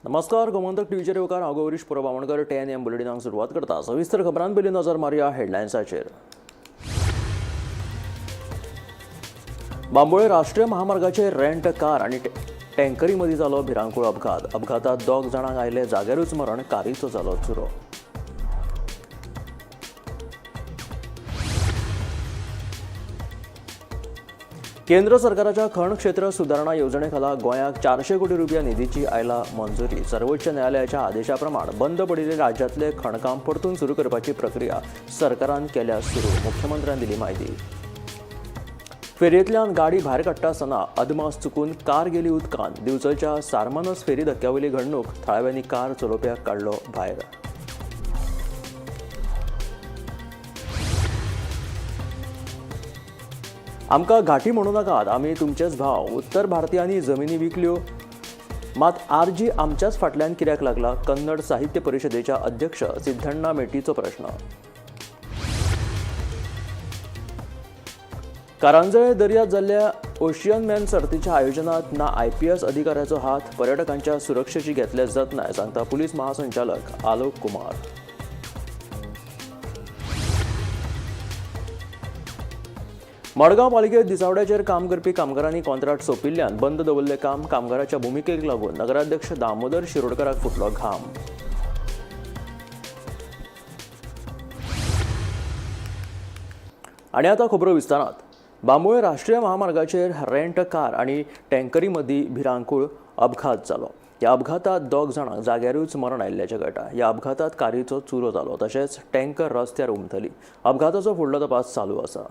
नमस्कार, गोमंतक टीव्हीचेर येवकार. हांव गौरीश परब आमोणकर. 10 एम बुलेटिनाक सुरवात करता. सविस्तर खबरां पयलीं नजर मारया हेडलायन्साचेर. बांबोळे राष्ट्रीय महामार्गाचेर रेंट कार आनी टँकरी मदीं जालो भिरांकूळ अपघात. अपघातात दोग जाणांक आयले जाग्यारूच मरण, कारीचो जालो चुरो. केंद्र सरकाराच्या खण क्षेत्र सुदारणा येवजणे खाला गोंयाक 400 कोटी रुपया निधीची आयला मंजुरी. सर्वोच्च न्यायालयाच्या आदेशा प्रमाण बंद पडिल्ले राज्यांतले खणकाम परतून सुरू करपाची प्रक्रिया सरकारान केल्या सुरू, मुख्यमंत्र्यान दिली म्हायती. फेरयेंतल्यान गाडी भायर काडटा आसतना अदमास चुकून कार गेली उदकांत. दिवचलच्या सारमानस फेरी धक्क्यावयली घडणूक. थळाव्यांनी कार चलोवप्याक काडलो भायर. आमकां घाटी म्हणू नाकात, आमी तुमचेच भाव. उत्तर भारतीयांनी जमिनी विकल्यो मात आरजी आमच्याच फाटल्यान कित्याक लागला, कन्नड साहित्य परिशदेच्या अध्यक्ष सिद्धण्णा मेटीचो प्रश्न. कारंजळे दर्यात जाल्ल्या ओशियन मॅन सर्तीच्या आयोजनात ना आयपीएस अधिकाऱ्याचो हात. पर्यटकांच्या सुरक्षेची घेतले जतनाय, सांगता पुलीस महासंचालक आलोक कुमार. मडगांव पालिकेत दिसावड्याचेर काम करपी कामगारांनी कॉन्ट्रॅक्ट सोंपिल्ल्यान बंद दवरल्लें काम. कामगाराच्या भुमिकेक लागून नगराध्यक्ष दामोदर शिरोडकराक फुटलो घाम. आनी आतां खबरो विस्तारात. बांबोळे राष्ट्रीय महामार्गाचेर रेंट कार आनी टँकरी मदीं भिरांकूळ अपघात जालो. ह्या अपघातात दोग जाणांक जाग्यारूच मरण आयिल्ल्याचें कळटा. ह्या अपघातात कारीचो चुरो जालो, तशेंच टँकर रस्त्यार उमथली. अपघाताचो फुडलो तपास चालू आसा.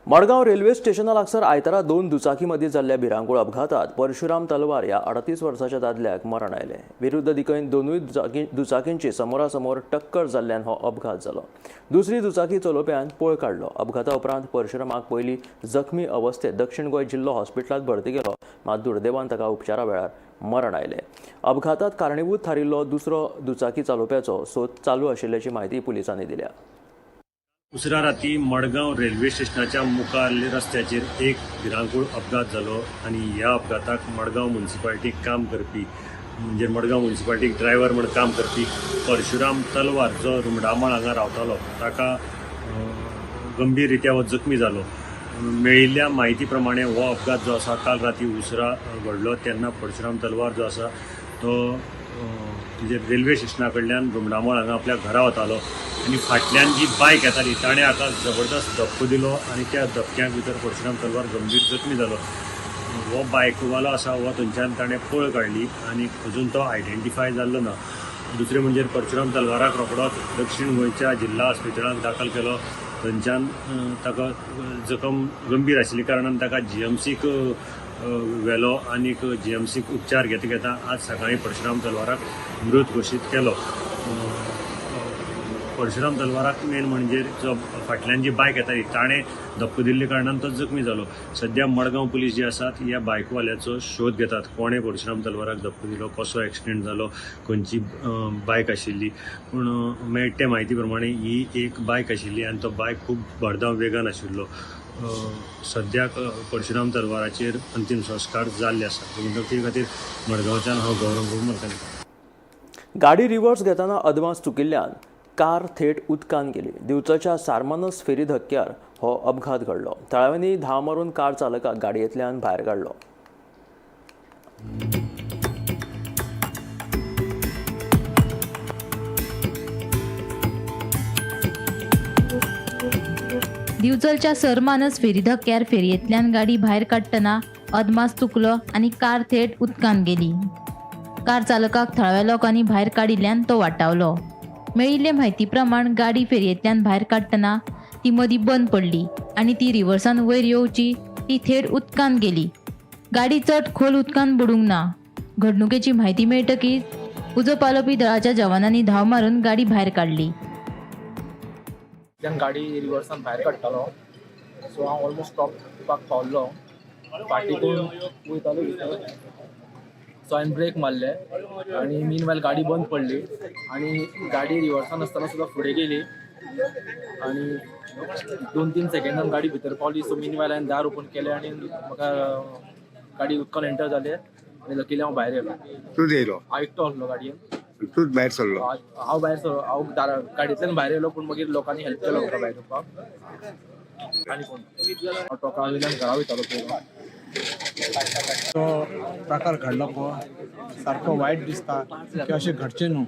मडगांव रेल्वे स्टेशना लागसार आयतारा दोन दुचाकी मदीं जाल्ल्या भिरांकूळ अपघातात परशुराम तलवार ह्या 38 वर्साच्या दादल्याक मरण आयलें. विरुद्ध दिकेन दोनूय दुचाकींची समोरासमोर टक्कर जाल्ल्यान हो अपघात जालो. दुसरी दुचाकी चलोवप्यान पळ काडलो. अपघाता उपरांत परशुरामाक पयलीं जखमी अवस्थेत दक्षिण गोंय जिल्लो हॉस्पिटलांत भरती केलो, मात दुर्दैवान ताका उपचारा वेळार मरण आयलें. अपघातात कारणीभूत थारिल्लो दुसरो दुचाकी चलोवप्याचो सोद चालू आशिल्ल्याची म्हायती पुलिसांनी दिल्या. उसरा राती मडगांव रेल्वे स्टेशनाच्या मुखार रस्त्याचेर एक भिरांकूळ अपघात जालो आनी ह्या अपघाताक मडगांव म्युनिसिपालिटीक काम करपी, म्हणजे मडगांव म्युनिसिपालिटीक ड्रायव्हर म्हूण काम करपी परशुराम तलवार, जो रुमडामळ हांगा रावतालो, ताका गंभीर रित्या हो जखमी जालो. मेळिल्ल्या म्हायती प्रमाणे हो अपघात जो आसा काल राती उसरा घडलो. तेन्ना परशुराम तलवार जो आसा तो म्हणजे रेल्वे स्टेशना कडल्यान रुमडामळ हांगा आपल्या घरा वतालो आनी फाटल्यान जी बायक येताली ताणें हाका जबरदस्त धपको दिलो आनी त्या धपक्याक भितर परशुराम तलवार गंभीर जखमी जालो. हो बायकवालो आसा हो थंयच्यान ताणें पळ काडली आनी अजून तो आयडेंटिफाय जाल्लो ना. दुसरें म्हणजे परशुराम तलवाराक रोखडोच दक्षिण गोंयच्या जिल्हा हॉस्पिटलांत दाखल केलो. थंयच्यान ताका जखम गंभीर आशिल्ली कारणान ताका जीएमसीक व्हेलो आनीक जीएमसीक उपचार घेता घेता आज सकाळीं परशुराम तलवाराक मृत घोशीत केलो. परशुराम तलवाराक मेन म्हणजे जो फाटल्यान जी बायक येताली ताणें धपको दिल्ले कारणान तो जखमी जालो. सद्या मडगांव पुलीस जे आसात ह्या बायकवाल्याचो शोध घेतात, कोणें परशुराम तलवाराक धपको दिलो, कसो एक्सिडेंट जालो, खंयची बायक आशिल्ली. पूण मेळटे म्हायती प्रमाणे ही एक बायक आशिल्ली आनी तो बायक खूब भरधाव वेगान आशिल्लो. सद्याक परशुराम तलवाराचेर अंतीम संस्कार जाल्ले आसात. ते खातीर मडगांवच्यान हांव गौरव प्रभू. गाडी रिव्हर्स घेतना अदमास चुकिल्ल्यान कार थेट उदकान गेली. दिवचलच्या सारमानस फेरी धक्क्यार हो अपघात घडलो. थळाव्यांनी धांव मारून कार चालकाक गाडयेंतल्यान भायर काडलो. दिवचलच्या सरमानस फेरी धक्क्यार फेरयेंतल्यान गाडी भायर काडटना अदमास चुकलो आनी कार थेट उदकांत गेली. कार चालकाक थळाव्या लोकांनी भायर काडिल्ल्यान तो वाटावलो. मेळिल्ले म्हायती प्रमाण गाडी फेरयेंतल्यान भायर काडटना ती मदीं बंद पडली आनी ती रिवर्सान वयर येवची ती थेट उदकांत गेली. गाडी चड खोल उदकांत बुडूंक ना. घडणुकेची म्हायती मेळटकीच उजो पालोवपी दळाच्या जवानांनी धांव मारून गाडी भायर काडली. त्यान गाडी रिवर्सान भायर काडटालो, सो हांव ऑलमोस्ट स्टॉपाक पावल्लो. फाटी कोण वयतालो भितर, सो हांवें ब्रेक मारले आनी मीन वायल गाडी बंद पडली आनी गाडी रिवर्सान आसतना सुद्दां फुडें गेली आनी 2-3 सेकंडान गाडी भितर पावली. सो मीन वायल हांवें दार ओपन केलें आनी म्हाका गाडी उदकान एंटर जालें आनी लकीली हांव भायर येयलो. तूंच येयलो? हांव एकटो आसलो गाडयेन. तूंच भायर सरलो? हांव भायर सरलो, हांव दारा गाडयेंतल्यान भायर येयलो, पूण मागीर लोकांनी हेल्प केलो म्हाका भायर येवपाक. आनी कोण हांव टोका वयल्यान घरा वयतालो पळय. तो प्रकार घडलो पळय, सारको वायट दिसता की अशें घडचें न्हू.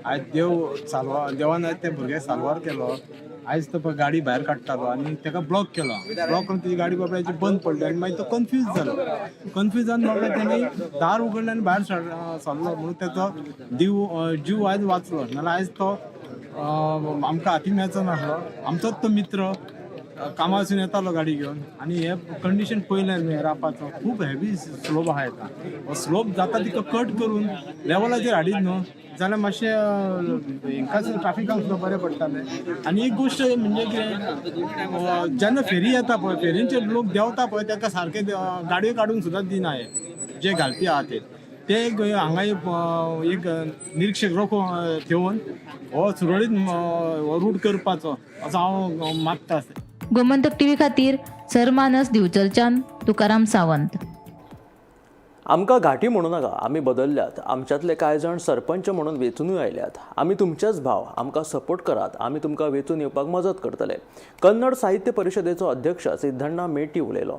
आयज देव साल्वार, देवान आयज त्या भुरग्याक साल्वार केलो. आयज तो पळय गाडी भायर काडटालो आनी ताका ब्लॉक केलो. ब्लॉक करून तुजी गाडी बाबड्याची बंद पडली आनी मागीर तो कन्फ्यूज जालो. कन्फ्यूज जावन बाबड्या तेणी दार उगडलें आनी भायर सरलो, म्हणून तेचो जीव आयज वाचलो. नाल्यार आयज तो आमकां हाती मेळचो नासलो. आमचोच तो मित्र कामासून येतालो गाडी घेवन आनी हे कंडिशन पळयलें न्ही रापाचो, खूब हेवी स्लोप आहा येता. हो स्लोप जाता तितलो कट करून लेवलाचेर हाडीत न्हू जाल्यार मातशें हेंकां ट्राफिकाक सुद्दां बरें पडटालें. आनी एक गोश्ट म्हणजे कितें, जेन्ना फेरी येता पळय, फेरींचेर लोक देंवता पळय, तांकां सारके गाडयो काडूंक सुद्दां दिना. हे जे घालपी आहा ते एक हांगा एक निरीक्षक रोखो ठेवन हो सुरळीत हो रूट करपाचो असो हांव मागता. गोमंतक टीव्ही खातीर सरमानस दिवचलच्यान तुकाराम सावंत. आमकां घाटी म्हणू नाका, आमी बदलल्यात. आमच्यांतले कांय जाण सरपंच म्हणून वेंचूनय आयल्यात. आमी तुमचेच भाव, आमकां सपोर्ट करात, आमी तुमकां वेंचून येवपाक मजत करतले. कन्नड साहित्य परिशदेचो अध्यक्ष सिद्धण्णा मेटी उलयलो.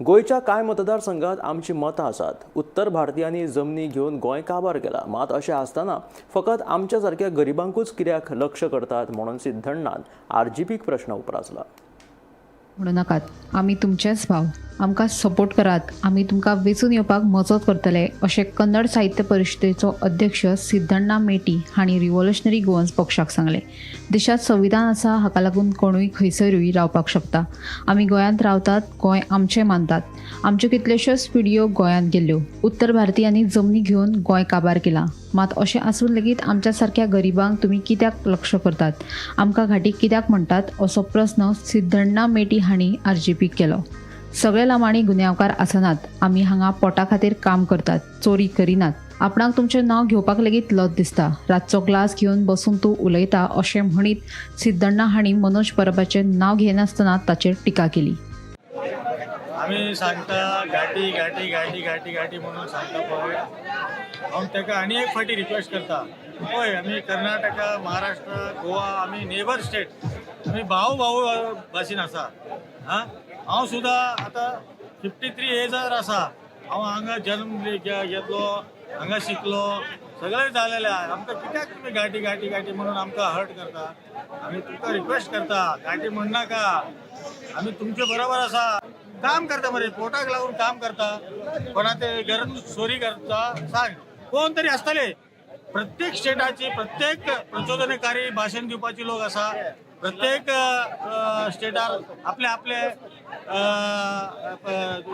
गोंयच्या कांय मतदारसंघात आमची मतां आसात. उत्तर भारतीयांनी जमनी घेवन गोंय काबार केला, मात अशें आसतना फकत आमच्या सारक्या गरिबांकूच कित्याक लक्ष करतात म्हणून सिद्धण्णान आरजीपीक प्रश्न उप्रासला. म्हणू नाकात, आमी तुमचेच भाव, आमकां सपोर्ट करात, आमी तुमकां वेंचून येवपाक मजत करतले, अशें कन्नड साहित्य परिशदेचो अध्यक्ष सिद्धण्णा मेटी हांणी रिव्होल्युशनरी गोवन्स पक्षाक सांगलें. देशांत संविधान आसा, हाका लागून कोणूय खंयसरूय रावपाक शकता. आमी गोंयांत रावतात, गोंय आमचें मानतात. आमच्यो कितल्योश्योच पिढयो गोंयांत गेल्ल्यो. उत्तर भारतीयांनी जमनी घेवन गोंय काबार केलां, मात अशें आसून लेगीत आमच्या सारक्या गरिबांक तुमी कित्याक लक्ष करतात, आमकां घाटी कित्याक म्हणटात, असो प्रस्न सिद्धण्णा मेटी हांणी आरजीपीक केलो. सगळे लामाणी गुन्यांवकार आसनात, आमी हांगा पोटा खातीर काम करतात, चोरी करिनात. आपणाक तुमचें नांव घेवपाक लेगीत लज दिसता. रातचो ग्लास घेवन बसून तूं उलयता, अशें म्हणीत सिद्धण्णा हांणी मनोज परबाचें नांव घेनासतना ताचेर टिका केली. आमी सांगता घाटी घाटी घाटी घाटी घाटी म्हणून सांगता पळय, हांव ताका आनी एक फावटी रिक्वेस्ट करता पळय, आमी कर्नाटका, महाराष्ट्र, गोवा आमी नेबर स्टेट, आमी भाव भाव भाशेन आसा. आं, हांव सुद्दां आतां 53 एजार आसा. हांव हांगा जल्म घेतलो, हांगा शिकलो, सगळें जालेलें आहा. आमकां कित्याक तुमी घाटी घाटी घाटी म्हणून आमकां हर्ट करता? आमी तुमकां रिक्वेस्ट करता, घाटी म्हणनाका, आमी तुमचे बरोबर आसा. काम करता मरे, पोटाक लागून काम करता. कोणा ते गरज चोरी करता सांग, कोण तरी आसतले. प्रत्येक स्टेटाची प्रत्येक प्रचोदनकारी भाशण दिवपाची लोक आसा. प्रत्येक स्टेटार आपले आपले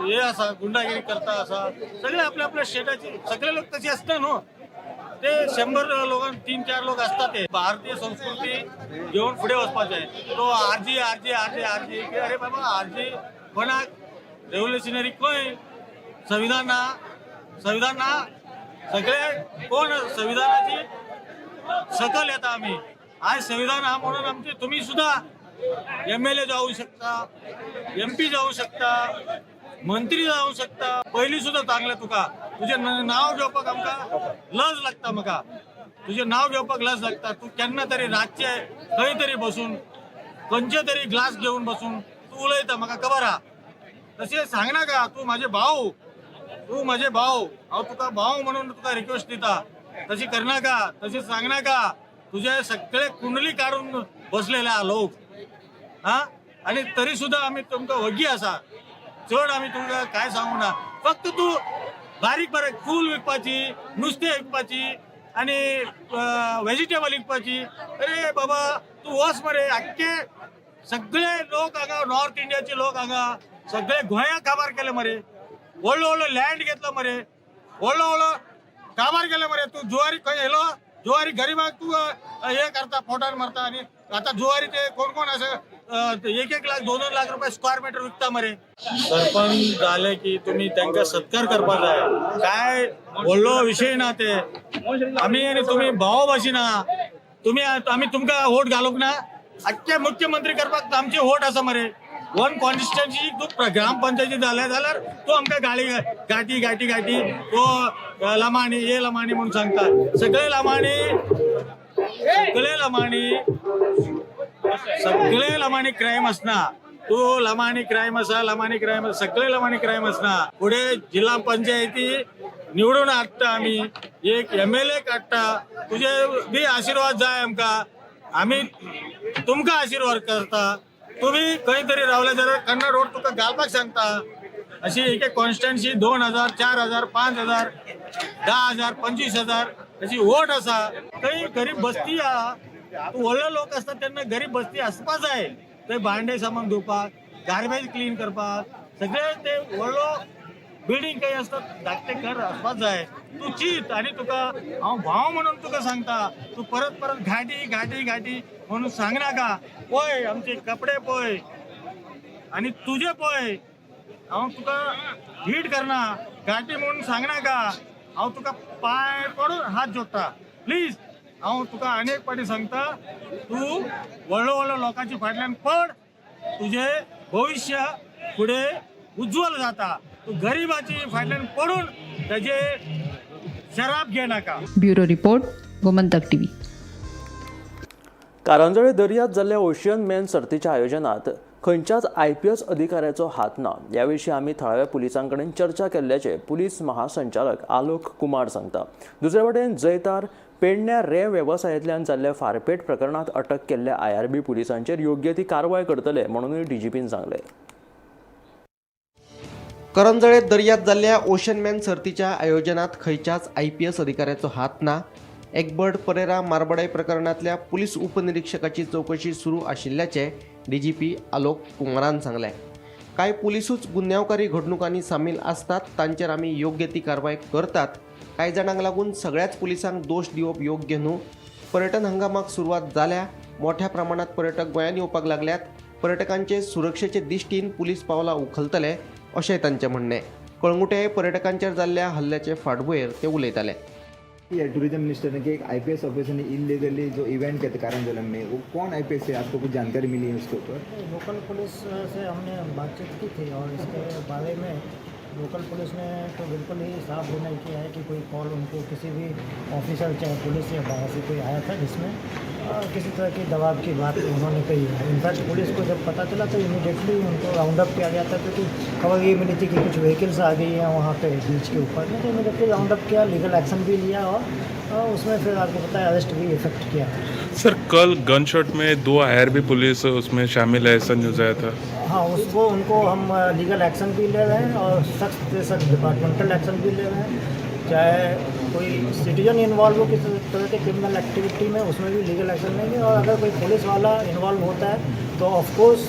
हे आसा, गुंडागिरी करता आसा. सगळे आपले आपल्या स्टेटाची सगळे लोक तशी आसता न्हू. ते 100 लोकांक 3-4 लोक आसता. ते भारतीय संस्कृती घेवन फुडें वचपाचें. तो आरजी आरजी आरजी आरजी, अरे बाबा आरजी कोणाक रेव्होल्युशनरी खंय? संविधान ना, संविधान ना, सगळे कोण संविधानाची सकल येता. आमी आज संविधान हा म्हणून आमचे तुमी सुद्धा MLA जाऊ शकता, MP जाऊ शकता, मंत्री जाऊ शकता. पयलीं सुद्दां सांगलें तुका, तुजें नांव घेवपाक आमकां लज लागता. म्हाका तुजें नांव घेवपाक लज लागता. तूं केन्ना तरी रातचे खंय तरी बसून खंयचे तरी ग्लास घेवन बसून तूं उलयता, म्हाका खबर आहा. तशें सांगनाका, तूं म्हाजे भाव, तूं म्हाजे भाव, हांव तुका भाव म्हणून तुका रिक्वेस्ट दिता. तशी करनाका, तशें सांगनाका. तुजे सगळे कुंडली काडून बसलेले आहा लोक. हा, आनी तरी सुद्दां आमी तुमकां वग्गी आसा. चड आमी तुमकां कांय सांगूंक ना. फक्त तूं बारीक बारीक फूल विकपाची, नुस्तें विकपाची आनी वेजिटेबल विकपाची. अरे बाबा तूं वच मरे. आख्खे सगळे लोक हांगा नॉर्थ इंडियाचे लोक हांगा सगळे गोंयाक काबार केले मरे. व्हडलो व्हडलो लँड घेतलो मरे, व्हडलो व्हडलो काबार केले मरे. तूं जुवारी खंय येयलो? जुवारी गरिबाक तूं हे करता, पोटार मारता. आनी आतां जुवारी ते कोण कोण अशे 1-1 लाख 2-2 लाख रुपये स्क्वेअर मिटर विकता मरे. सरपंच जाले की तुमी तांकां सत्कार करपाक जाय. काय व्हडलो विशय ना ते. आमी आनी तुमी भाव भाशी ना. तुमी आमी तुमकां वोट घालूंक ना. आख्खे मुख्यमंत्री करपाक आमची वोट आसा मरे. वन कॉन्स्टिट्युएन्सी तूं ग्रामपंचायती जाले जाल्यार तूं आमकां गाळी गाठी गाठी गाठी तो लमाणी हे लमाणी म्हणून सांगता. सगळे लमाणी, सगळे लमाणी, सगळे लमाणी क्रायम आसना. तूं लमाणी क्रायम आसा, लमाणी क्रायम आसा, सगळे लमाणी क्रायम आसना. फुडें जिल्हा पंचायती निवडून हाडटा आमी, एक एमएलए काडटा. तुजे बी आशिर्वाद जाय आमकां. आमी तुमकां आशिर्वाद करता. तुमी खंय तरी रावले जाल्यार कन्नड रोड तुका घालपाक सांगता. अशी एक एक कॉन्स्टंसी 2,000, 4,000, 5,000, 10,000, 25,000 अशी वोट आसा. थंय गरीब बस्ती आहा. व्हडले लोक आसता तेन्ना गरीब बस्ती आसपा जाय. थंय भांडे सामान धुवपाक, गार्बेज क्लीन करपाक, सगळे ते व्हडलो बिल्डींग खंय आसता धाकटें घर आसपा जाय. तूं चीत आनी तुका हांव भाव म्हणून तुका सांगता, तूं परत परत घाटी घाटी घाटी म्हणून सांगनाका. पळय आमचे कपडे पळय आनी तुजे पळय. हांव तुका धीट करना, घाटी म्हणून सांगनाका. हांव तुका पांय पडून हात जोडटा, प्लीज. हांव तुका अनेक फावटी सांगता, तूं व्हडलो व्हडलो लोकांच्या फाटल्यान पड, तुजें भविश्य फुडें उज्ज्वल जाता. तूं गरिबाची फाटल्यान पडून तेजे शराब घेनाका. Bureau report, Gomantak TV. Karanzalem दर्यांत जाल्ल्या ओशियन मॅन सर्तीच्या आयोजनात खंयच्याच आयपीएस अधिकाऱ्याचो हात ना. ह्या विशीं आमी थळाव्या पुलिसां कडेन चर्चा केल्ल्याचें पुलीस महासंचालक आलोक कुमार सांगता. दुसरे वटेन जैतार पेडण्या रेंव वेवसायांतल्यान जाल्ल्या फारपेट प्रकरणांत अटक केल्ल्या आयआरबी पुलिसांचेर योग्य ती कारवाय करतले म्हणूनय डीजीपीन सांगलें. करंजळे दर्यांत जाल्ल्या ओशन मॅन सर्तीच्या आयोजनात खंयच्याच आयपीएस अधिकाऱ्याचो हात ना. एग्बर्ट परेरा मारबडाय प्रकरणांतल्या पुलीस उपनिरीक्षकाची चवकशी सुरू आशिल्ल्याचें डीजीपी आलोक कुमारान सांगलें. कांय पुलिसूच गुन्यांवकारी घडणुकांनी सामील आसतात, तांचेर आमी योग्य ती कारवाय करतात. कांय जाणांक लागून सगळ्याच पुलिसांक दोश दिवप योग्य न्हू. पर्यटन हंगामाक सुरवात जाल्या, मोठ्या प्रमाणात पर्यटक गोंयांत येवपाक लागल्यात. पर्यटकांचे सुरक्षेचे दिश्टीन पुलीस पावलां उखलतले अशें तांचें म्हणणें. कळंगुटे पर्यटकांचेर जाल्ल्या हल्ल्याचे फाटभुंयेर ते उलयताले. टूरिज्म मिनिस्टर ने कि एक आईपीएस ऑफिसर ने इलीगली जो इवेंट किया था कारंजलम में, वो कौन आईपीएस है? आपको कुछ जानकारी मिली है उसके ऊपर? लोकल पुलिस से हमने बातचीत की थी और इसके बारे में लोकल पुलिस ने तो बिल्कुल ही साफ डिनाई किया है कि कोई कॉल उनको किसी भी ऑफिसर, चाहे पुलिस या बाहर से कोई आया था जिसमें किसी तरह की दबाव की बात उन्होंने कही है। इनफैक्ट पुलिस को जब पता चला तो इमीडिएटली उनको राउंड अप किया गया था, क्योंकि खबर ये मिली थी कि कुछ व्हीकल्स आ गई हैं वहाँ पे बीच के ऊपर में, तो इमीडिएटली राउंड अप किया, लीगल एक्शन भी लिया और उसमें फिर आपको पता है अरेस्ट भी इफेक्ट किया। सर, कल गन शॉट में 2 आईआरबी पुलिस उसमें शामिल है, ऐसा न्यूज़ आया था। हाँ, उसको उनको हम लीगल एक्शन भी ले रहे हैं और सख्त से सख्त डिपार्टमेंटल एक्शन भी ले रहे हैं। चाहे कोई सिटीजन इन्वॉल्व हो किसी तरह के क्रिमिनल एक्टिविटी में, उसमें भी लीगल एक्शन लेंगे और अगर कोई पुलिस वाला इन्वॉल्व होता है तो ऑफ कोर्स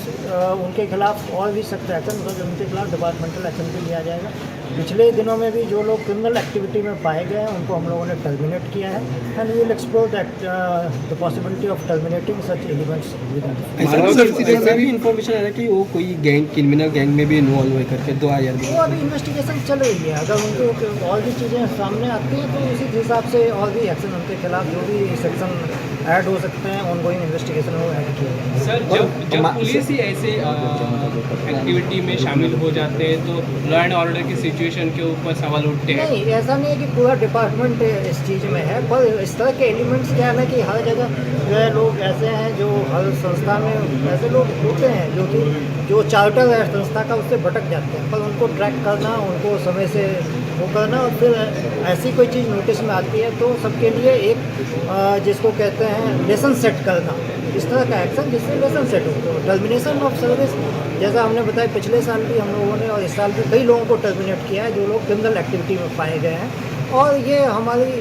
उनके खिलाफ और भी सख्त एक्शन, मतलब उनके खिलाफ डिपार्टमेंटल एक्शन भी लिया जाएगा। पिछले दिनों में भी जो लोग क्रिमिनल एक्टिविटी में पाए गए हैं, उनको हम लोगों ने टर्मिनेट किया है and we will explore that the possibility of terminating such elements within. ऐसा भी इन्फॉर्मेशन आ रहा है कि वो कोई गैंग, क्रिमिनल गैंग में भी इन्वॉल्व है करके 2 आईआरबी। वो अभी इन्वेस्टिगेशन चल रही है। अगर उनको और भी चीज़ें सामने आती हैं तो उसी हिसाब से और भी एक्शन उनके खिलाफ जो भी सेक्शन ऐड हो सकते हैं, ऑन गोइंग इन्वेस्टिगेशन वो ऐड किए जाएंगे। सर, जब जब पुलिस ही ऐसे एक्टिविटी में शामिल हो जाते हैं तो लॉ एंड ऑर्डर की सिचुएशन के ऊपर सवाल उठते हैं। नहीं, ऐसा नहीं है कि पूरा डिपार्टमेंट इस चीज़ में है, पर इस तरह के एलिमेंट्स क्या है ना कि हर जगह जो है लोग ऐसे हैं, जो हर संस्था में ऐसे लोग होते हैं जो कि जो चार्टर है संस्था का उससे भटक जाते हैं, पर उनको ट्रैक करना, उनको समय से वो करना और फिर ऐसी कोई चीज़ नोटिस में आती है तो सबके लिए एक जिसको कहते हैं लेसन सेट करना। इस तरह का एक्शन जिससे लेसन सेट हो। तो टर्मिनेशन ऑफ सर्विस, जैसा हमने बताया, पिछले साल भी हम लोगों ने और इस साल भी कई लोगों को टर्मिनेट किया है जो लोग क्रिमिनल एक्टिविटी में पाए गए हैं। और ये हमारी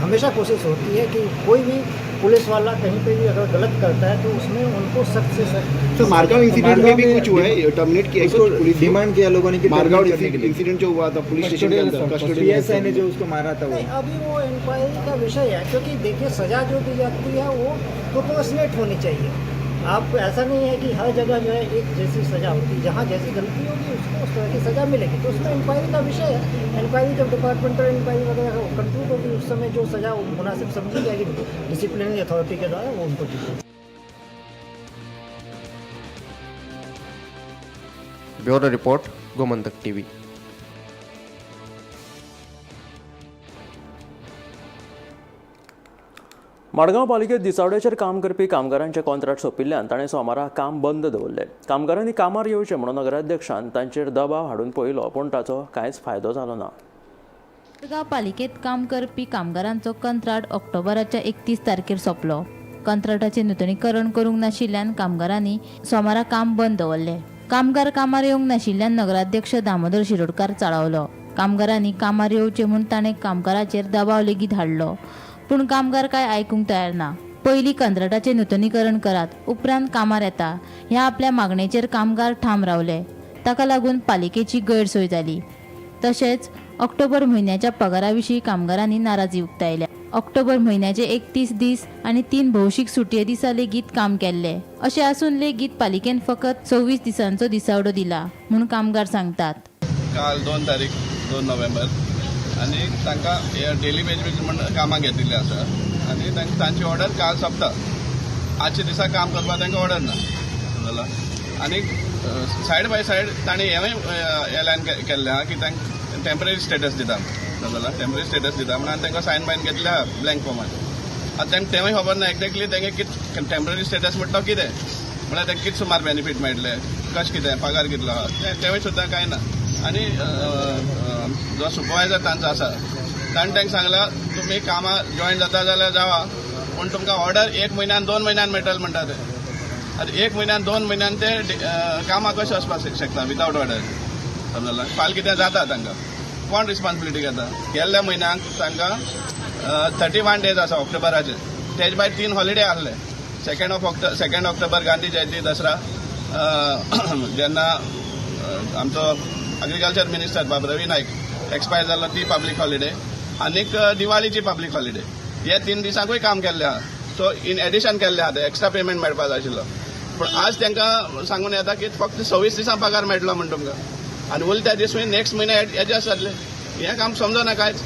हमेशा कोशिश होती है कि कोई भी पुलिस वाला कहीं पे भी अगर गलत करता है तो उसमें उनको सख्त से सख्त। सर, मारगांव इंसिडेंट में भी कुछ हुआ है, टर्मिनेट किया उसको कुछ पुलिस को? डिमांड किया लोगों ने कि मारगांव terminate करने के लिए। इंसिडेंट जो हुआ था पुलिस स्टेशन के अंदर, कस्टडी में। पीएसआई ने जो उसको मारा था वो। नहीं, अभी वो इंक्वायरी का विषय है, क्योंकि देखिए, सज़ा जो दी जाती है वो प्रोपोर्शनेट होनी चाहिए। आप ऐसा नहीं है कि हर जगह जो है एक जैसी सज़ा होती है। जहाँ जैसी गलती होगी उसको उस तरह की सज़ा मिलेगी। तो उसमें इंक्वायरी का विषय है। इंक्वायरी जब डिपार्टमेंटल इंक्वायरी वगैरह कंक्लूड होगी, उस समय जो सज़ा मुनासिब समझी जाएगी डिसिप्लिनरी अथॉरिटी के द्वारा, वो उनको दी जाएगी। Bureau report, Gomantak TV. Madgaon पालिकेत दिसावड्याचेर काम करपी कामगारांचे कॉन्ट्रॅक्ट सोंपिल्ल्यान ताणें सोमारा काम बंद दवरलें। कामगारांनी कामार येवचें म्हणून नगराध्यक्षान तांचेर दबाव हाडून पळयलो, पूण ताचो कांयच फायदो जालो ना। मडगांव पालिकेत काम करपी कामगारांचो कंत्राट ऑक्टोबराच्या 31 तारखेर सोंपलो। कंत्राटाचें नुतनीकरण करूंक नाशिल्ल्यान कामगारांनी सोमारा काम बंद दवरलें। कामगार कामार येवंक नाशिल्ल्यान नगराध्यक्ष दामोदर शिरोडकार चाळवलो। कामगारांनी कामार येवचें म्हूण ताणें कामगाराचेर दबाव लेगीत हाडलो, पूण कामगार काय आयकूंक तयार ना। पयलीं कंत्राटाचें नुतनीकरण करात, उपरांत कामार येता ह्या आपल्या मागणेचेर कामगार ठाम रावले। ताका लागून पालिकेची गैरसोय जाली। तशेंच ऑक्टोबर म्हयन्याच्या पगारा विशीं कामगारांनी नाराजी उक्तायल्या। ऑक्टोबर म्हयन्याचे 31 दीस आनी 3 भौशीक सुटये दिसा लेगीत काम केल्लें। अशें आसून लेगीत पालिकेन फकत 26 दिसांचो दिसावडो दिला म्हूण कामगार सांगतात। काल 2 तारीख, 2 नोव्हेंबर, आनी तांकां हे डेली वेज म्हण कामाक घेतिल्लें आसा आनी तांची ऑर्डर काल सोंपता। आजच्या दिसा काम करपाक तांकां ऑर्डर ना, समजला। आनी सायड बाय सायड तांणी हेंवूय एलान केल्लें आहा की तांकां टेम्पररी स्टेटस दिता, समजला, टेम्पररी स्टेटस दिता म्हणून तांकां सायन बायन घेतले आहा ब्लँक फॉर्मान। आतां तांकां तेंवूय खबर ना एक्झॅक्टली तांकां कित टेम्पररी स्टेटस म्हणटा तो कितें, म्हळ्यार तांकां कितें सुमार बेनिफीट मेळटले, कशें कितें पगार कितलो आहा तेंवूय सुद्दां कांय ना। आनी जो सुपरवायजर तांचो आसा ताणें तांकां सांगलां तुमी कामां जॉयन जाता जाल्यार जावा, पूण तुमकां ऑर्डर 1 म्हयन्यान 2 म्हयन्यान मेळटले म्हणटा ते। आतां 1 म्हयन्यान 2 म्हयन्यान ते कामां कशें वचपाक शकता विदावट ऑर्डर, समजला। फाल्यां कितें जाता तांकां कोण रिस्पॉन्सिबिलिटी घेता? गेल्ल्या म्हयन्याक तांकां 31 डेज आसा ऑक्टोबराचे, तेज भायर 3 हॉलिडे आहले, 2 ऑक्टोबर गांधी जयंती, दसरा, जेन्ना आमचो एग्रीकल्चर मिनिस्टर बाब रवी नायक एक्सपायर जाल्लो ती पब्लीक हॉलिडे, आनीक दिवाळीची पब्लीक हॉलिडे, हे 3 दिसांकूय काम केल्लें आहा। सो इन एडिशन केल्लें आहा, ते एक्स्ट्रा पेमेंट मेळपा जाय आशिल्लो, पूण आज तांकां सांगून येता की फक्त 26 दिसां पगार मेळटलो म्हण तुमकां, आनी उरले त्या दीस नेक्स्ट म्हयने एडजस्ट जातले। हें काम समजना कांयच।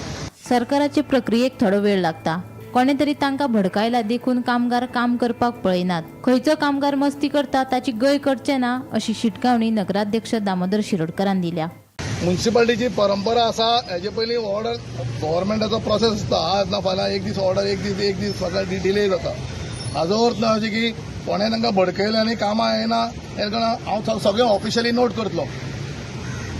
सरकाराचे प्रक्रियेक थोडो वेळ लागता, कोणे तरी तांकां भडकायला देखून कामगार काम करपाक पळयनात। खंयचो कामगार मस्ती करता ताची गय करचे ना अशी शिटकावणी नगराध्यक्ष दामोदर शिरोडकरान दिल्या। मुन्सिपालिटीची परंपरा आसा, हेजे पयलीं ऑर्डर गव्हर्मेंटाचो प्रोसेस आसता, आज ना फाल्यां एक दीस ऑर्डर, एक दीस एक दीस फाल्यां डिले जाता। हाजो अर्थ ना अशें की कोणें तांकां भडकयलें आनी कामां येना हें हांव सगळें ऑफिशियली नोट करतलो।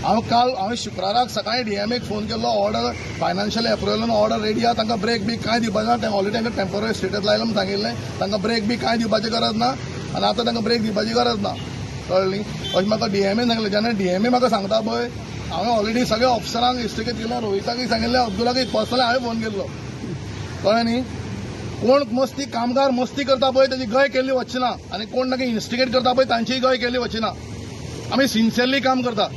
हांव काल हांवें शुक्राराक सकाळीं डीएमएक फोन केल्लो, ऑर्डर फायनान्शियल एप्रुवलान ऑर्डर रेडी आहा, तांकां ब्रेक बी कांय दिवपाचें ना, तें ऑलरेडी तांकां टेम्पररी स्टेटस लायलो म्हूण सांगिल्लें, तांकां ब्रेक बी कांय दिवपाची गरज ना आनी आतां तांकां ब्रेक दिवपाची गरज ना, कळ्ळें न्ही? अशें म्हाका डीएमएन सांगलें। जेन्ना डीएमए म्हाका सांगता पळय, हांवें ऑलरेडी सगळ्या ऑफिसरांक इन्स्टिगेट केलें, रोहिताकूय सांगिल्लें, अब्दुलाकूय पर्सनली हांवें फोन केल्लो, कळ्ळें न्ही? कोण मस्ती कामगार मस्ती करता पळय ताची गय केल्ली वचची ना, आनी कोण ताका इन्स्टिगेट करता पळय तांचीय गय केल्ली वचची ना। आमी सिन्सियरली काम करता,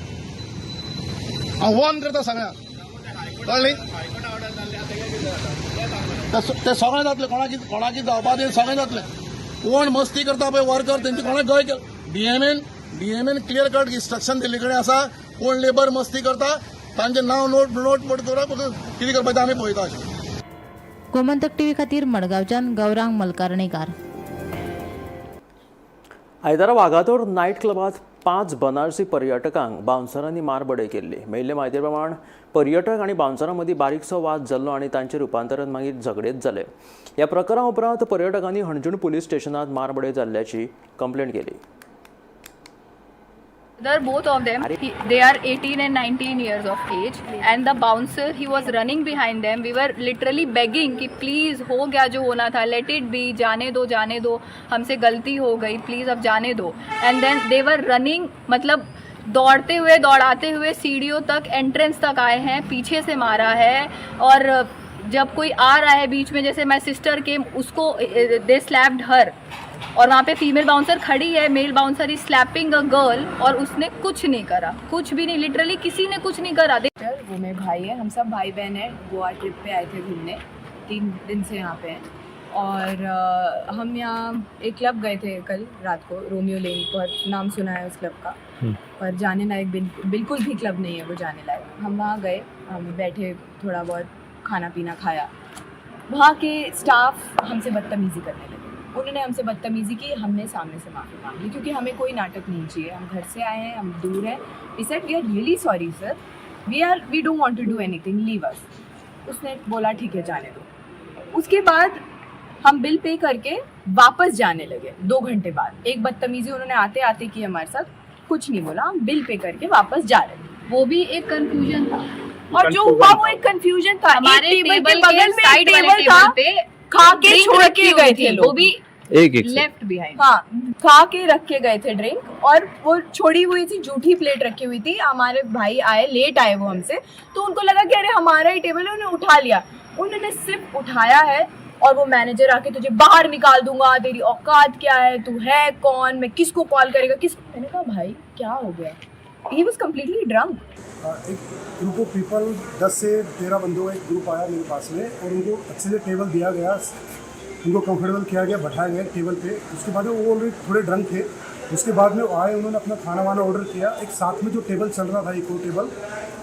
हांव वॉर्न करता सगळ्यांक, कळ्ळें? ते सगळें जातलें, कोणाकी जावपा ते सगळें जातलें। कोण मस्ती करता पळय वर्कर तेंची कोणाक गय DMN DMN clear cut instruction दिल्ले कडेन आसा, कोण लेबर मस्ती करता तांचें नांव नोट नोट करा, कितें करपाचें आमी पळयता। गोमंतक टीव्ही खातीर मडगांवच्यान गौरांग मलकारणेकार। आयतारा वागातोर नायट क्लबांत 5 बनारसी पर्यटकांक बाउन्सरांनी मारबडय केल्ली। मेळिल्ले म्हायती प्रमाण पर्यटक आनी बाउन्सरां मदीं बारीकसो वाद जाल्लो आनी तांचें रुपांतरण मागीर झगडेंत जालें। ह्या प्रकरणा उपरांत पर्यटकांनी हणजूण पुलीस स्टेशनांत मारबडय जाल्ल्याची कंप्लेंट केली। They're both of them, they are 18 and 19 years of age, and the bouncer, he was running behind them. We were literally begging कि please, हो गया जो होना था, let it be, जाने दो, जाने दो, हमसे गलती हो गई, please अब जाने दो. And then they were running, मतलब दौड़ते हुए, दौड़ाते हुए सीढ़ियों तक, एंट्रेंस तक आए हैं, पीछे से मारा है. और जब कोई आ रहा है बीच में, जैसे my sister के, उसको दे स्लैप्ड हर. और वहाँ पे फीमेल बाउंसर खड़ी है, male bouncer is slapping a girl और उसने कुछ नहीं करा, कुछ भी नहीं, लिटरली किसी ने कुछ नहीं करा. वो मेरे भाई है, हम सब भाई बहन हैं. गोवा ट्रिप पे आए थे घूमने, 3 दिन से यहाँ पे हैं और हम यहाँ एक क्लब गए थे कल रात को, रोमियो लेन पर. नाम सुना है उस क्लब का, पर जाने लायक बिल्कुल भी क्लब नहीं है वो जाने लायक. हम वहाँ गए, हम बैठे, थोड़ा बहुत खाना पीना खाया. वहाँ के स्टाफ हमसे बदतमीज़ी करने लगे. उन्होंने हमसे बदतमीज़ी की, हमने सामने से माफ़ी मांग ली, क्योंकि हमें कोई नाटक नहीं चाहिए. हम घर से आए हैं, हम दूर हैं. We said, "We are really sorry, sir. We don't want to do anything. Leave us." उसने बोला, "ठीक है, जाने दो." उसके बाद हम बिल पे करके वापस जाने लगे 2 घंटे बाद. एक बदतमीज़ी उन्होंने आते आते की हमारे साथ, कुछ नहीं बोला. हम बिल पे करके वापस जा रहे थे. वो भी एक कंफ्यूजन था. और जो हुआ वो एक कंफ्यूजन था. हमारे एक टेबल टेबल के बगल में साइड एक वाले टेबल था, टेबल पे खा के ड्रिंक छोड़ रखी के हुई गए थी, थे वो लोग. भी एक एक लेफ्ट बिहाइंड. हाँ, खा के रख के गए थे ड्रिंक और वो छोड़ी हुई थी, जूठी प्लेट रखी हुई थी. हमारे भाई आए, लेट आए वो हमसे, तो उनको लगा कि अरे, हमारा ही टेबल है. उन्होंने उठा लिया. उन्होंने सिर्फ उठाया है और वो मैनेजर आके, "तुझे बाहर निकाल दूंगा, तेरी औकात क्या है, तू है कौन, मैं किसको कॉल करेगा, किस." मैंने कहा, "भाई, क्या हो Gaya?" He was completely drunk. एक ग्रुप ऑफ पीपल, 10 से 13 बंदों का एक ग्रुप आया मेरे पास में और उनको अच्छे से टेबल दिया गया, उनको कंफर्टेबल किया गया, बैठाया गया टेबल पे. उसके बाद में वो ऑलरेडी थोड़े ड्रंक थे. उसके बाद में वो आए, उन्होंने अपना खाना वाना ऑर्डर किया. एक साथ में जो टेबल चल रहा था, एक और टेबल,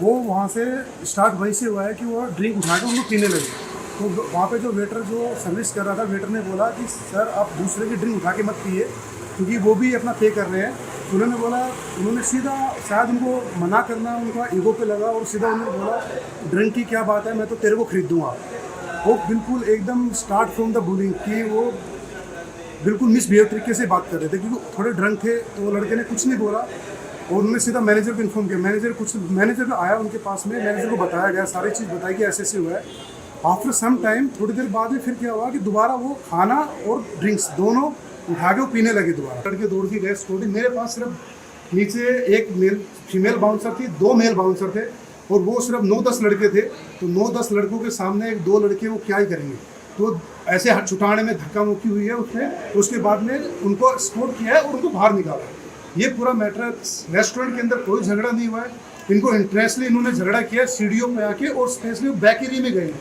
वो वहाँ से स्टार्ट वहीं से हुआ है कि वो ड्रिंक उठा के उनको पीने लगे. तो वहाँ पे जो वेटर जो सर्विस कर रहा था, वेटर ने बोला कि सर, आप दूसरे की ड्रिंक उठा के मत पिए, क्योंकि वो भी अपना पे कर रहे हैं. तो उन्होंने बोला, उन्होंने सीधा, शायद उनको मना करना उनका ईगो पे लगा और सीधा उन्होंने बोला, "ड्रिंक की क्या बात है, मैं तो तेरे को खरीद दूंगा." वो बिल्कुल एकदम स्टार्ट फ्रॉम the bullying कि वो बिल्कुल मिसबिहेव तरीके से बात कर रहे थे, क्योंकि थोड़े ड्रंक थे. तो वो लड़के ने कुछ नहीं बोला और उन्होंने सीधा मैनेजर को इन्फॉर्म किया. मैनेजर आया उनके पास में, मैनेजर को बताया गया, सारी चीज़ बताई कि ऐसे ऐसे हुआ है. आफ्टर सम टाइम, थोड़ी देर बाद में फिर क्या हुआ कि दोबारा वो खाना और ड्रिंक्स दोनों उठा के वो पीने लगे दोबारा. लड़के दौड़ के गए सिक्योरिटी. मेरे पास सिर्फ नीचे एक मेल फीमेल बाउंसर थी, दो मेल बाउंसर थे और वो सिर्फ 9-10 लड़के थे. तो 9-10 लड़कों के सामने एक दो लड़के वो क्या ही करेंगे? तो ऐसे हाथ छुटाने में धक्का मुक्की हुई है उसमें. उसके बाद में उनको एस्कॉर्ट किया है और उनको बाहर निकाला है. ये पूरा मैटर है. रेस्टोरेंट के अंदर कोई झगड़ा नहीं हुआ है. इनको इंटरेस्टली इन्होंने झगड़ा किया सीढ़ियों पे आके और स्पेशली बैक एरिया में गए.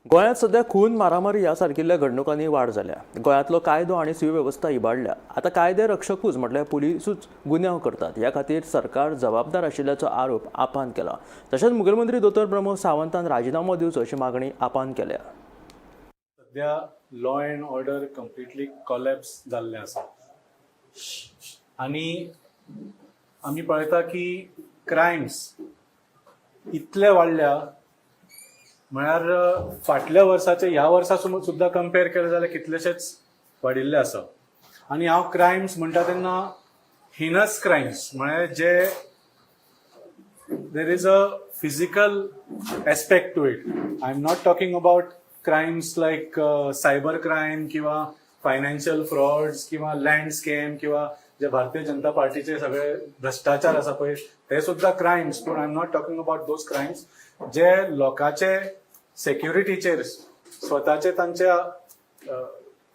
गोंयांत सध्या खून, मारामारी ह्या सारकिल्ल्या घडणुकांनी वाड जाल्या. गोंयांतलो कायदो आनी सुवेवस्था इबाडल्या. आतां कायदे रक्षकूच म्हटल्यार पुलिसूच गुन्यांव करतात. ह्या खातीर सरकार जबाबदार आशिल्ल्याचो आरोप आपान केला. तशेंच मुखेलमंत्री दोतोर प्रमोद सावंतान राजिनामो दिवचो अशी मागणी आपान केल्या. सध्या law and order completely collapse जाल्लें आसा आनी आमी पळयता की क्रायम्स इतले वाडल्या, म्हळ्यार फाटल्या वर्साचे ह्या वर्सा सुद्दां कंपेर केलें जाल्यार कितलेशेच वाडिल्ले आसा. आनी हांव क्रायम्स म्हणटा तेन्ना हिनस क्रायम्स, म्हळ्यार जे there is a physical aspect to it. I am not talking about crimes like cyber crime किंवा फायनान्शियल फ्रॉड्स किंवा लँड स्कॅम किंवा जे भारतीय जनता पार्टीचे सगळे भ्रष्टाचार आसा पळय, ते सुद्दां क्रायम्स, पूण I am not talking about those crimes. जे लोकांचे सेक्युरिटीचेर, स्वताचे तांच्या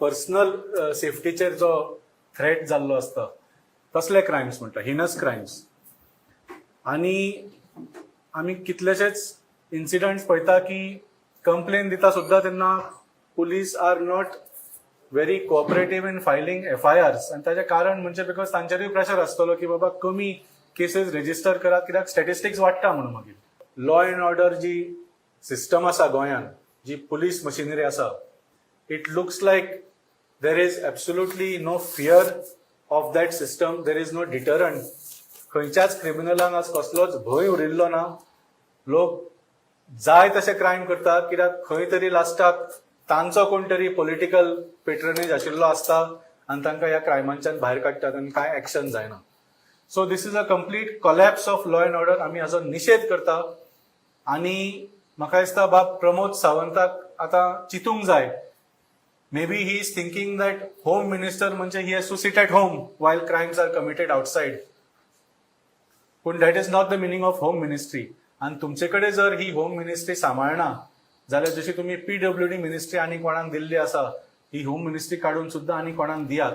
पर्सनल सेफ्टीचेर जो थ्रेट जाल्लो आसता, तसले क्रायम्स म्हणटा, हिनस क्रायम्स. आनी आमी कितलेशेच इन्सिडंट्स पळयता की कंप्लेन दिता सुद्दां तेन्ना police are not very cooperative in filing FIRs. आनी ताजें कारण म्हणजे because तांचेरूय प्रेशर आसतलो की बाबा, कमी केसीस रेजिस्टर करात, कित्याक स्टॅटिस्टिक्स वाडटा म्हणून. मागीर लॉ अँड ऑर्डर जी सिस्टम आसा गोंयांत, जी पुलीस मशिनरी आसा, it looks like there is absolutely no fear of that system. There is no deterrent. खंयच्याच क्रिमिनलांक आज कसलोच भंय उरिल्लो ना. लोक जाय तशे क्रायम करतात, कित्याक खंय तरी लास्टाक तांचो कोण तरी पॉलिटिकल पेट्रनेज आशिल्लो आसता आनी तांकां ह्या क्रायमांच्यान भायर काडटात आनी कांय एक्शन जायना. So this is a complete collapse of law and order. आमी हाजो निशेध करता आनी म्हाका दिसता बाब प्रमोद सावंताक आतां चिंतूंक जाय. Maybe he is thinking that home minister म्हणजे he has to sit at home while crimes are committed outside, पूण that is not the meaning of home ministry. आनी तुमचे कडेन जर ही होम मिनिस्ट्री सांबाळना जाल्यार जशी तुमी पीडब्ल्यूडी मिनिस्ट्री आनी कोणाक दिल्ली आसा, ही होम मिनिस्ट्री काडून सुद्दां आनी कोणाक दियात.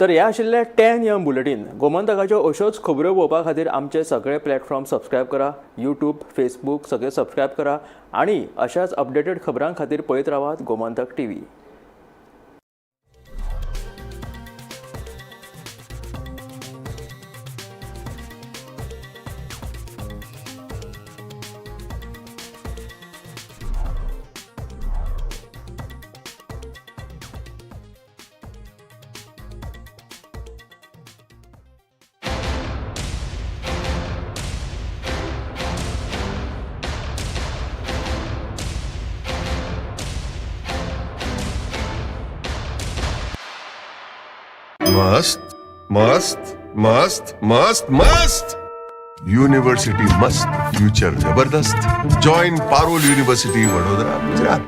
तर हे आशिल्ले 10 एम बुलेटीन. गोमंतकाच्यो अश्योच खबऱ्यो पळोवपा खातीर आमचे सगळे प्लॅटफॉर्म सबस्क्रायब करा. यूट्यूब, फेसबूक सगळे सबस्क्रायब करा आनी अशाच अपडेटेड खबरां खातीर पळयत रावात गोमंतक टीव्ही. मस्त मस्त मस्त मस्त मस्त यूनिवर्सिटी, मस्त फ्यूचर जबरदस्त. Join Parul University, Vadodara, Gujarat.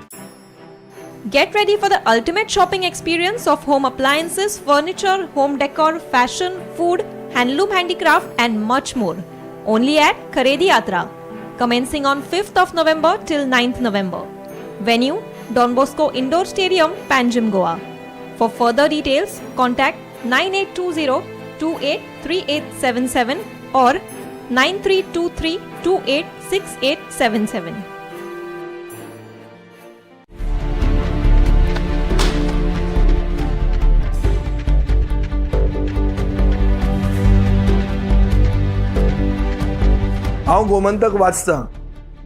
Get ready for the ultimate shopping experience of home appliances, furniture, home decor, fashion, food, handloom handicraft, and much more. Only at Kharedi Yatra. Commencing on 5th of November till 9th November. Venue: Don Bosco Indoor Stadium, Panjim, Goa. For further details, contact 9820 283877 or 9323 286877. हांव गोमंतक वाचतां.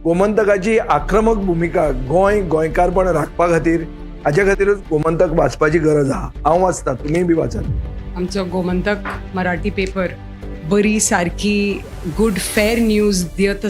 गोमंतकाची आक्रमक भुमिका गोंय, गोंयकारपण राखपा खातीर, हाजे खातीरूच गोमंतक वाचपाची गरज आहा. हांव वाचतां, तुमीय बी वाचात. आमचो गोमंतक मराठी पेपर बरी सारकी गुड फेर न्यूज दियत.